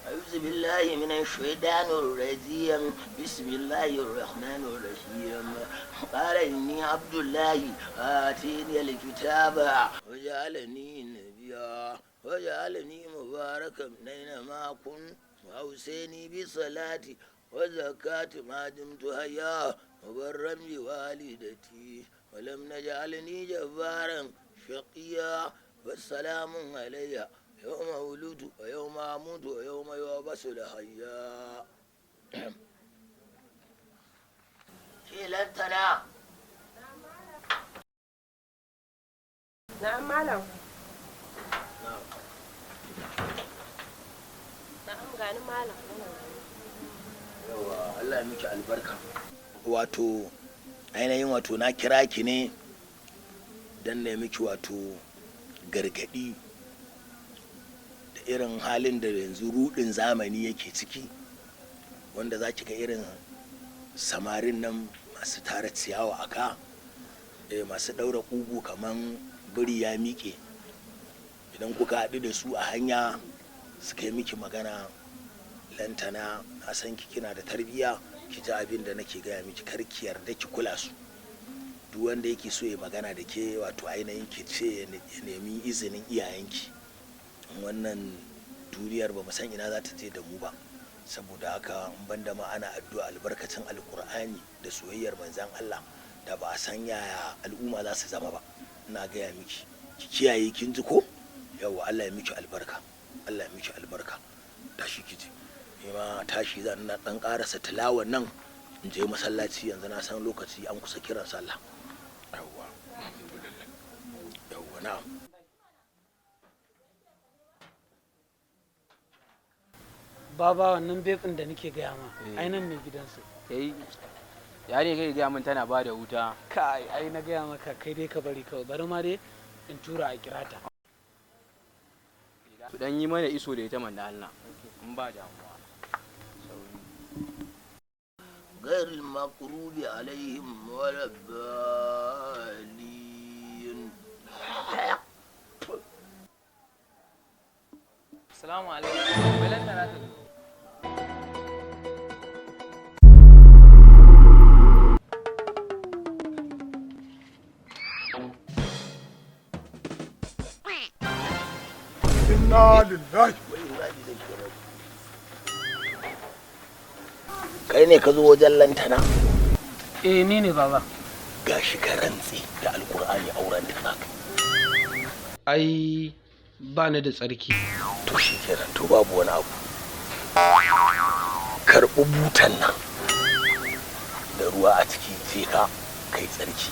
أعوذ بالله من الشيطان الرجيم، بسم الله الرحمن الرحيم. قال إني عبد الله آتيني الكتاب وجعلني نبيا وجعلني مباركا أينما كنت وأوصيني بالصلاة والزكاة ما دمت حيا وبرا بوالدتي ولم نجعلني جبارا شقيا والسلام علي يوم ولدت ويوم أموت ويوم يبعث حيا. Ke Lantana. Na'am, malam. Na'am, gani malam. Yawa, Allah ya miki albarka. Wato ainihin wato na kira ki ne don na miki wato gargadi da irin halin da yanzu rudin zamani yake ciki, wanda za ki ga irin samarin nan masu tara ciyawa a ka, masu ɗaura ƙugu kaman biri ya miƙe. Idan kuka haɗu da su a hanya suka yi miki magana, Lantana, na san ki kina da tarbiyya, ki ji abin da nake gaya miki, kar ki yarda ki kula su. Duk wanda yake so ya magana da ke, wato ainihin ki ce ya nemi izinin iyayenki. Wannan duniyar ba mu san ina za ta je da mu ba. Saboda haka in banda ma ana addu'a albarkacin Alkur'ani da soyayyar Manzan Allah, da ba a san yaya al'umma za su zama ba. Ina gaya miki, ki kiyaye, kin ji ko? Yawa, Allah ya miki albarka, Allah ya miki albarka. Tashi ki ji, ni ma tashi zan na dan karasa tilawan nan in je masallaci. Yanzu na san lokaci an kusa kiran sallah. Yawwa, yawwa, na'am. Baba, wannan bebin da nake gaya ma, ai nan ne gidansu. Kai ya ne kai gaya min tana ba da wuta. Kai, ai na gaya maka, kai dai ka bari kawai, bari ma dai in tura a kira ta. Ku dan yi mana iso da ita man da Allah in ba damuwa. غير المغضوب عليهم ولا الضالين. Assalamu alaikum. Wai Lantana ta zo. Inna lillahi. Kai ne ka zo wajen Lantana? Eh, ni ne, baba. Gashi ka rantse da Alkur'ani, auren ta zaka. Ai ba ni da tsarki. To shi kenan, to babu wani abu. Karɓi butan nan da ruwa a ciki, je ka kai tsarki.